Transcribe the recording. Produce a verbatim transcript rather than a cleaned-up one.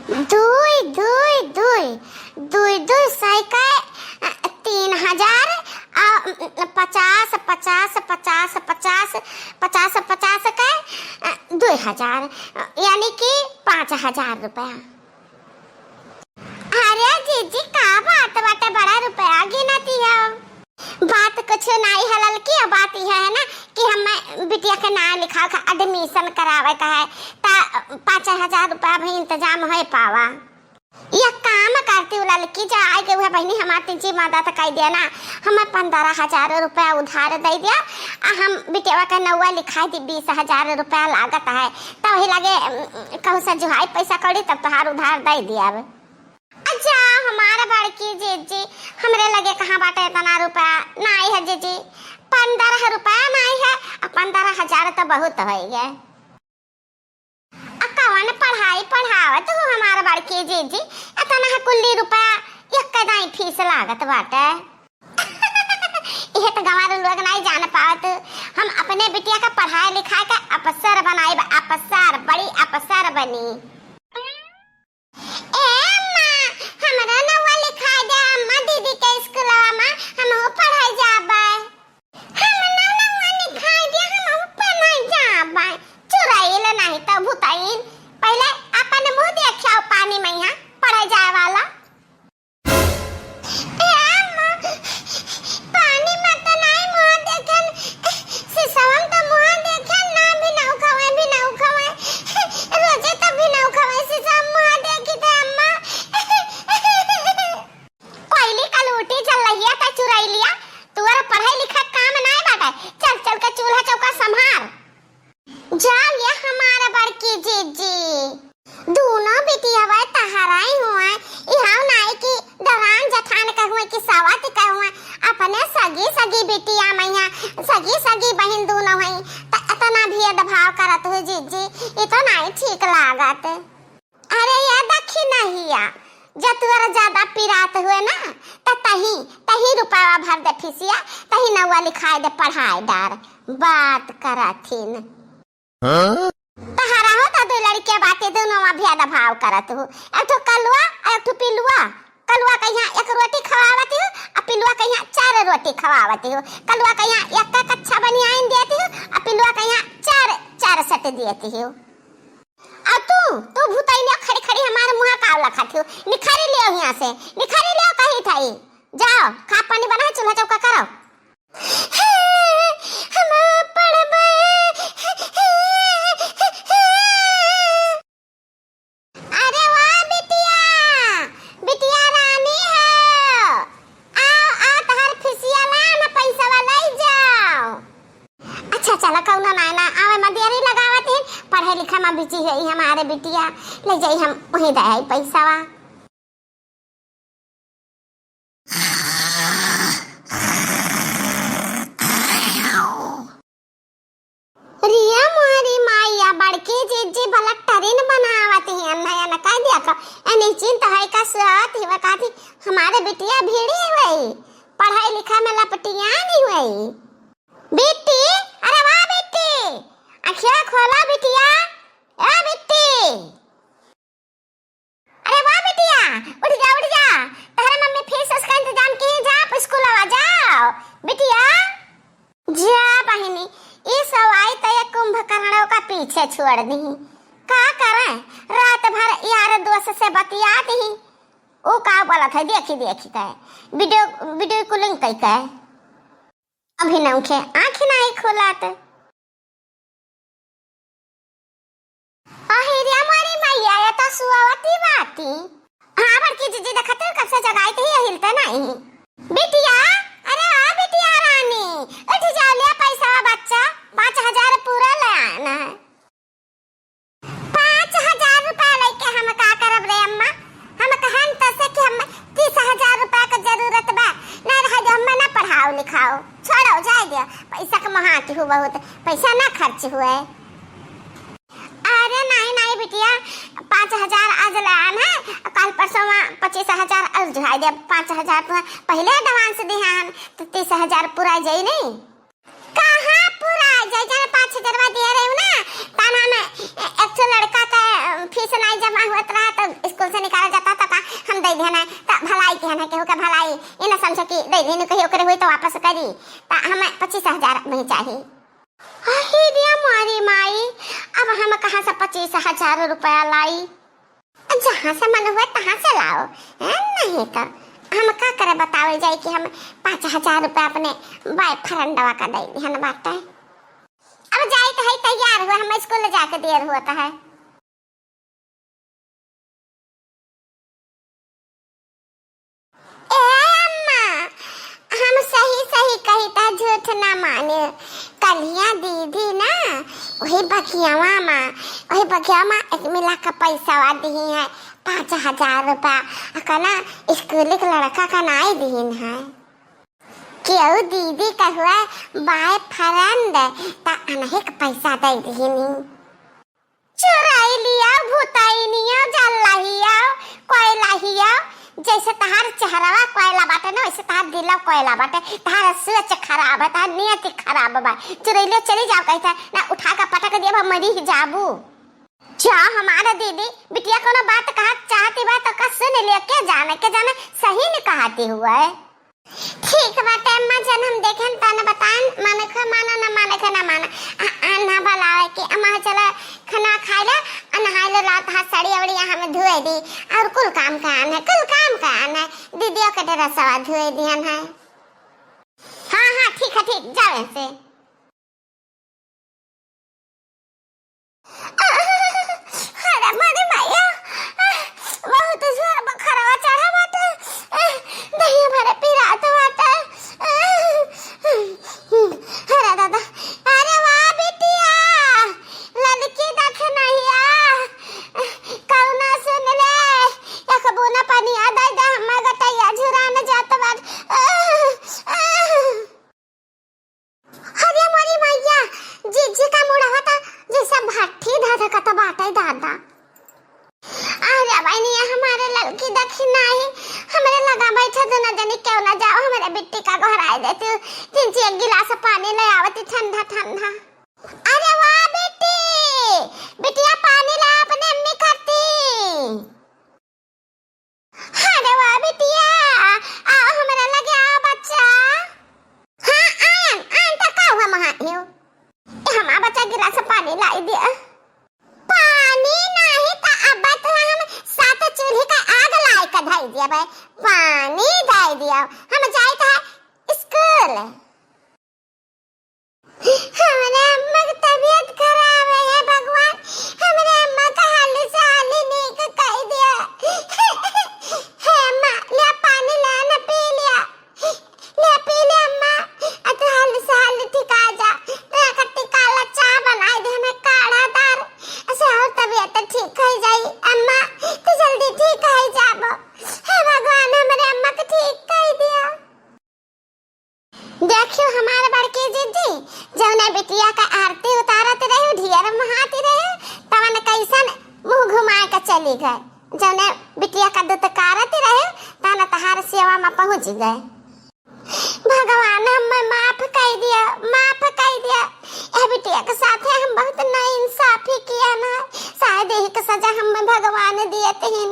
दुई, दुई, दुई, दुई, दुई सौ के, अ, तीन हजार, आ, पचास, पचास, पचास, पचास, पचास, पचास के, अ, दुई हजार, यानी कि पाँच हजार रुपया। अरे जीजी, का बात बाटे, बड़ा रुपया गिनती हो। बात कुछ नाई है ललकी, बात यह है ना कि हम बिटिया के नाम लिखावे का, admission करावे का है, ता पाँच हजार रुपया भी इंतजाम होए पावा। यह काम करती हूँ ललकी, जा आए के वह बहिनी हमार तिनची मदद कर दिया ना, हमें पन्द्रह हजार रुपया उधार दे दिया, आ हम बिटिया के नौवा लिखाई दी, बीस हजार रुपया लागत है, तो वही लगे, अम, कहूँ से जुहाई पैसा कौड़ी, तब तोहार उधार दे दिया। अब अच्छा, हमार बड़की जीजी, हमरे लगे कहाँ बाटे इतना रुपया? नाई है जीजी, पन्द्रह रुपया नाई है, आ पन्द्रह हजार तो बहुत होई गए। आ कवन पढ़ाई पढ़ावत हो हमार बड़की जीजी, इतना है कुल्ली रुपया, एक दाई फीस लागत बाटे। इहे तो गंवारू लोग नाई जान पावत, हम अपने बिटिया का पढ़ाई लिखाई के अफसर बनाई, अफसर, बड़ी अफसर बनी। ए अम्मा, हमरा नौवा लिखाई दे अम्मा, दीदी के स्कूलवा में, हमहू पढ़े जाबे। हमरा नौवा लिखाई दे, हमहू पढ़े जाबे। चुरैल नहीं तो भुतैन, पहले अपन मुँह देखियो पानी में यहाँ पढ़े जाए वाला। ए अम्मा, पानी में तो नाई मुँह देखेन, सिसवन तो मुँह देखेन ना, बिनाऊ खवे, बिनाऊ खवे, रोजे तो बिनाऊ खवे, सिसवन मुँह देखी थे अम्मा। कोयली कलूटी जलहिया त चुरैलिया, तुअर पढ़ाई लिखा काम नाई बाटे, चल चल के चूल्हा चौका संभार। जा ये हमार बड़की जीजी, दूनो बिटियावा तहराई हुए, इहाउ नाई कि दरान जठान कहुए कि सवत कहुए, अपने सगी सगी बिटिया मैया, सगी सगी बहिन दूनो हई, त इतना भेदभाव करत हुए जीजी, ई तो नाई ठीक लागत। अरे ये दखिनहिया, जतुअर ज्यादा पिरात हुए ना, त तही, तही रुपया भर दे फीसिया, तही नौवा लिखाए दे पढ़ाए डार। बात करथिन। हाँ? तहरा हो त दो लड़किया बाटे, दोनों में भेदभाव करत हो। एक ठो कलुआ और एक ठो पिलुआ। कलुआ कहिया एक रोटी खवावत हो, आ पिलुआ कहिया चार रोटी खवावत हो। कलुआ कहिया एक का कच्छा बनियाइन देती हो, आ पिलुआ कहिया चार, चार सेट देती हो। आ तू, तू भूतैनिया खड़ी खड़ी हमारे मुँह का लखत हो। निखरी लियो हियाँ से, निखरी लियो कही थाई। जाओ, खा पानी बना, चूल्हा चौका करो। हम पढ़बे। अरे वाह बिटिया, बिटिया रानी हो। आओ, आओ, तोहर फीसिया ला ना, पैसवा ले जाओ। अच्छा, चला, कौनो नाय ना, आवे में देरी लगावत ही, पढ़े लिखे में बिजी है ई हमारे बिटिया, ले जाई हम वहीं दे आई पैसावा। रिया मोरी माइया, बड़की जीजी भला टरिन बनावत ही, अन्ना या न कह दिया का, ए निश्चिंत है का सुआवत ही, वकाती हमारे बिटिया भीड़ी हुई, पढ़ाई लिखा में लपटियान हुई। बिट्टी, अरे वाह बिट्टी, अखिया खोला बिटिया, ए बिट्टी। अरे वाह बिटिया, उठ जा, उठ जा, तहरे मम्मी फीस उसका इंतजाम की, जा आप स्कूल आवा, जाओ बिटिया। जा बहिनी, ई सब आई त ये कुंभकर्णों का पीछे छोड़ दी। का करें, रात भर यार दोस्त से बतिया दी। वो का बोलत है, देखी देखी के, वीडियो, वीडियो कॉलिंग कई के। अभी नौखे आँख नाई खुलत। अहिरिया मोरी मैया, ये तो सुआवती बाती। हाँ, बड़की जीजी, देखत हो, कब से जगाई थी, ये हिलते नहीं। बिटिया, अरे हाँ, बिटिया रानी, उठ जाओ, ले पैसा बच्चा, पाँच हजार पूरा ले आना है। पाँच हजार रुपया लेके हम का करब रे अम्मा? हम कहन तसे कि हम तीस हजार रुपया के जरूरत बा, ना रहे जो हमें ना पढ़ाओ लिखाओ, छोड़ो, जाए दियो, पैसा के महाटी हो बहुत, पैसा ना खर्च हुए। अरे नहीं, नहीं बिटिया, पाँच हजार आज लान है, कल परसों में पच्चीस हजार और जुहाई दे। पाँच हजार तो पहले advance दिहान, तो तीस हजार पूरा जाई नहीं। कहाँ पूरा जय जन पाँच हजारवा दिए रहे ना, ताना में ए-, एक ठो लड़का का, अ, फीस नाई जमा होत रहा, तो स्कूल से निकाला जाता, तो का हम दे देना है, तो भलाई के है, केहू के भलाई, ये ना समझे कि दे देने कहीं ओकरे हुई तो वापस करी, तो हमें पच्चीस हजार में चाहिए। अही रे मोरी माई, अब हम कहाँ से पच्चीस हजार रुपया लाई? जहाँ से मन हुए तहाँ से लाओ, हैं? नहीं तो हम का करे बतावे जाए कि हम पाँच हजार रुपया अपने बॉयफ्रेंडवा का दे दिहन बाटे। अब जाइत है तैयार हुए, हम स्कूल जाके देर होत है। ए अम्मा, हम सही सही कही त झूठ ना माने। कलिया दीदी ना, वही बकियावा मा, वही बकियावा मा एक मिला का पैसावा दिही है, पाँच हजार रुपया। अकना स्कूल के लड़का का नाई दिहिन है। केहू दीदी कहुआ बॉयफ्रेंड, त अनहिक पैसा दे दिहिनी। चुरैलिया, भुतैनिया, जल्लहिया, कोयलहिया, जैसे तहार चेहरावा कोयला बाटे ना, वैसे तहार दिलवा कोयला बाटे। तहार सोच खराब है, तहार नियति खराब बा। चुरैलिया चली जाओ कहते ना, उठा के पटक दिया, मरी ही जाबू। जा हमारा दीदी, बिटिया कोनो बात कहा चाहती बा तो का सुन लिया, के जाने, के जाने सही नहीं कहती हुआ है। ठीक बाटे अम्मा, जन हम देखेन तन बताएन, माने खे माना ना माने खे ना माना। आ, आ, ना बुलावे के अम्मा, चला खाना खाए ले, आ, नहाए ले, लात हाथ साड़ी अवड़ी यहाँ में धोए दी, और कुल काम का आन है, कुल काम का आन है, दीदियों के ड्रेसवा धोए दिहन है। हाँ, हाँ, ठीक है, ठीक, जावे से। अरे मोरे मैया, बहुत जोर बुखारवा चढ़ा बाटे, दहिया भरे पिरात बाटे। अरे दादा, अरे वाह बिटिया, ललकी दखिनहिया, कौना सुन ले, एक बूना पनिया दे दे, हम्मा गटैया झुरान जात बाटे। अरे मोरी मैया, जीजी का मुड़वा त जैसे भट्ठी धधकत बाटे दादा। अरे बहनिया, हमारे ललकी दखिनही, हमरे लगा बैठे दुनो जनी, केहू ना जाओ, हमरे बिट्टी का गोहराई देती, जिनसे एक गिलास पानी ले आवती ठंडा ठंडा। अरे वाह बिट्टी, बिटिया पानी ला अपने अम्मी खाती। अरे वाह बिटिया, आओ हमरा लगे, आओ बच्चा। हाँ, आयन, आयन त का हुआ महा यो? ए, हमार बच्चा गिलास पानी लाई दिया। पानी नाही त अब तो हम सात चूल्ही का आग लाई के धई दिया बे। पानी दे दिया, हम जाइत है स्कूल। हमरे अम्मा के तबीयत खराब है, हे भगवान, हमरे अम्मा का हाली से हाली नीक कई दिया। हे अम्मा, ले पानी ले ना पी लिया, ले पी ले अम्मा, आ तू हाली से हाली ठिका जा, तोरा खातिर काला चाह बनाई दे, हमें काढ़ा दार, ऐसे और तबीयत ठीक हो जाई। अम्मा, तू जल्दी ठीक हो जाबो। हे भगवान, हमरे अम्मा के ठीक कई दिया। देखियो हमार बड़की जीजी, जौने बिटिया का आरती उतारत रहे, ढियर महाती रहे, तवन कैसन मुँह घुमाए के चली गए। जौने बिटिया का दुतकारत रहे, तवन तहार सेवा में पहुँच गए। भगवान हमें माफ कई दिया, माफ कई दिया। ए बिटिया के साथे हम बहुत नाइंसाफी किया ना, शायद यही के सजा हमें भगवान दिए तहीन।